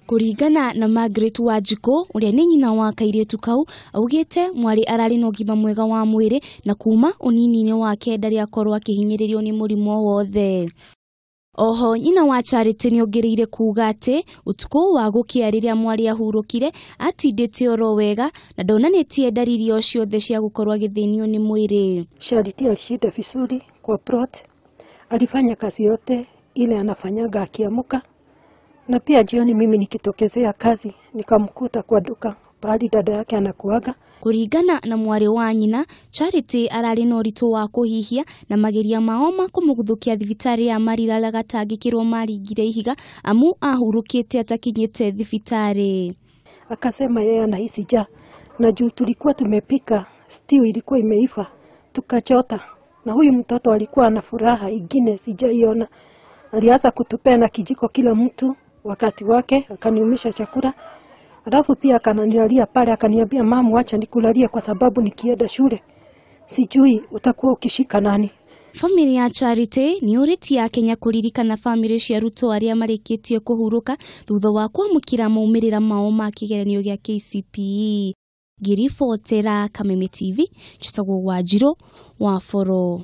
Kũringana na Margaret Wanjikũ ũrĩa nĩ nyina wa kairĩtu kau, augĩte mwarĩ ararĩ na ũgima mwega wa mwĩrĩ na kuma ũnini-inĩ wake ndarĩ akorwo akĩhinyĩrĩrio nĩ mũrimũ o wothe. Oho nyina wa Charity nĩongereire kuga atĩ ũtukũ wa gũkĩa rĩrĩa mwarĩ ahurũkire atindĩte oro wega na ndonanĩtie ndariri o ciothe cia gũkorwo agĩthĩnio nĩ mwĩrĩ. Charity alishinda vizuri kwa plot, alifanya kazi yote ile anafanyaga akiamuka, na pia jioni mimi nikitokezea kazi nikamkuta kwa duka pahali dada yake anakuaga. Kũringana na mwarĩ wa nyina, Charity ararĩ na ũritũ wa kũhihia na mageria mao ma kũmũguthũkia thibitarĩ ya Marira gatangĩkĩrwo maringire ihiga amu ahurũkĩte atakinyĩte thibitarĩ. Akasema yeye anahisi njaa, na juu tulikuwa tumepika stew ilikuwa imeiva, tukachota, na huyu mtoto alikuwa ana furaha ingine sijaiona. Alianza kutupea na kijiko kila mtu wakati wake, akaniumisha chakula. Alafu pia akananilalia pale, akaniambia mamu, acha nikulalie kwa sababu nikienda shule sijui utakuwa ukishika nani. Famĩlĩ ya Charity nĩ ũrĩtie akenya kũririkana famĩlĩ cia arutwo arĩa marĩkĩtie kũhurũka thutha wa kwamũkĩra maumĩrĩra mao ma kĩgeranio gĩa KCPE. Ngĩribotera Kameme TV, njĩtagwo Wanjirũ wa Boro.